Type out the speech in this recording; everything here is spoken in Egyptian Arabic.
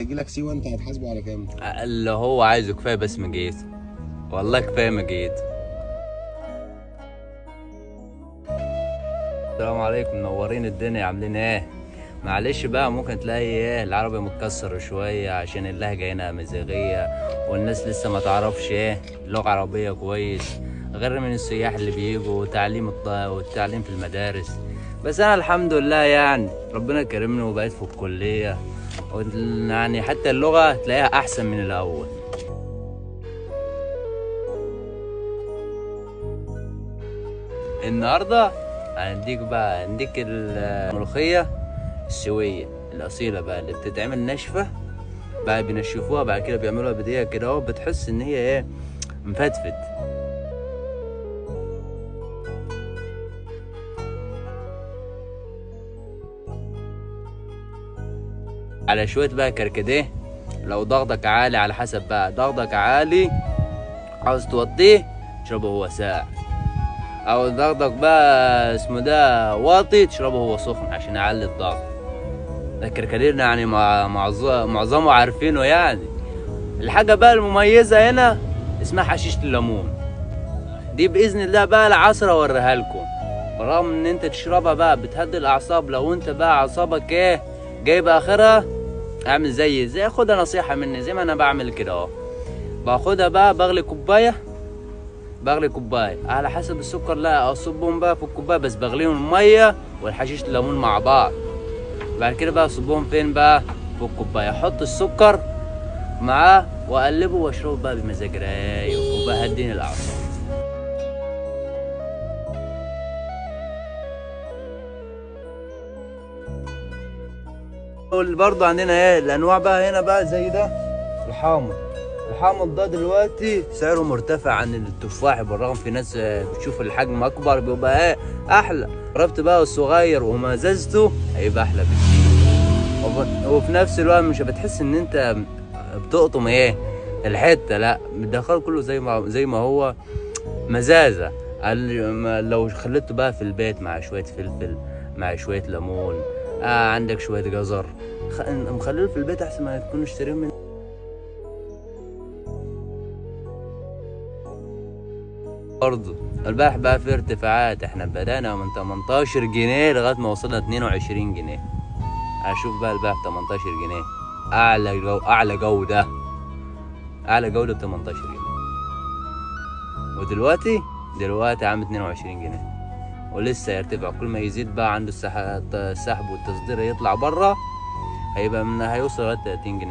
يجي لك سيوه انت هتحاسبه على كام؟ اللي هو عايزه كفاية، بس مجيت والله كفاية مجيت. السلام عليكم، منورين الدنيا، عاملين ايه؟ معلش بقى ممكن تلاقي ايه العربي متكسر شوية عشان اللهجة هنا مزيغيه والناس لسه ما تعرفش ايه اللغة العربية كويس، غير من السياح اللي بيجوا وتعليم والتعليم في المدارس. بس انا الحمد لله يعني ربنا كرمني وبقيت في الكلية، يعني حتى اللغة تلاقيها احسن من الاول. النهارده هنديك بقى هنديك الملوخية السوية الاصيلة بقى اللي بتتعمل ناشفة بقى، بينشفوها بعد كده بيعملوها بدقيقة كده اهو، بتحس ان هي ايه مفتفت. على شوية بقى كركديه، لو ضغطك عالي على حسب بقى، ضغطك عالي عاوز توطيه تشربه هو ساقع، او ضغطك بقى اسمه ده واطي تشربه هو سخن عشان يعلي الضغط. الكركديه يعني معظمه عارفينه يعني. الحاجة بقى المميزة هنا اسمها حشيشة الليمون، دي بإذن الله بقى العصر اوريها لكم. برغم ان انت تشربها بقى بتهدي الاعصاب، لو انت بقى اعصابك ايه جايبه اخرها اعمل زي خدها نصيحة مني، زي ما انا بعمل كده اهو. باخدها بقى بغلي كوباية، بغلي كوباية على حسب السكر، لا اصبهم بقى في الكوباية بس بغليهم المية والحشيش الليمون مع بعض. بعد كده بقى اصبهم فين بقى؟ في الكوباية، احط السكر معاه واقلبه واشربه بقى بمزاج رايق وبهديني الاعصاب. برضه عندنا ايه الانواع بقى هنا بقى زي ده الحامض. الحامض ده دلوقتي سعره مرتفع عن التفاح، بالرغم في ناس بتشوف الحجم اكبر بيبقى ايه احلى. جربت بقى الصغير ومزازته هيبقى احلى بكتير، وفي نفس الوقت مش بتحس ان انت بتقطم ايه الحتة، لا بتدخله كله زي ما هو مزازه. لو خليته بقى في البيت مع شوية فلفل مع شوية ليمون، عندك شوية جزر، مخليه في البيت احسن ما تكونوا اشتريه من برضه. البارح بقى في ارتفاعات، احنا بدأنا من 18 جنيه لغاية ما وصلنا 22 جنيه. اشوف بقى البارح 18 جنيه، اعلى جودة، اعلى جودة ب 18 جنيه، ودلوقتي عام 22 جنيه ولسه يرتفع. كل ما يزيد بقى عنده السحب والتصدير يطلع بره، هيبقى من هيوصل لغاية 30 جنيه.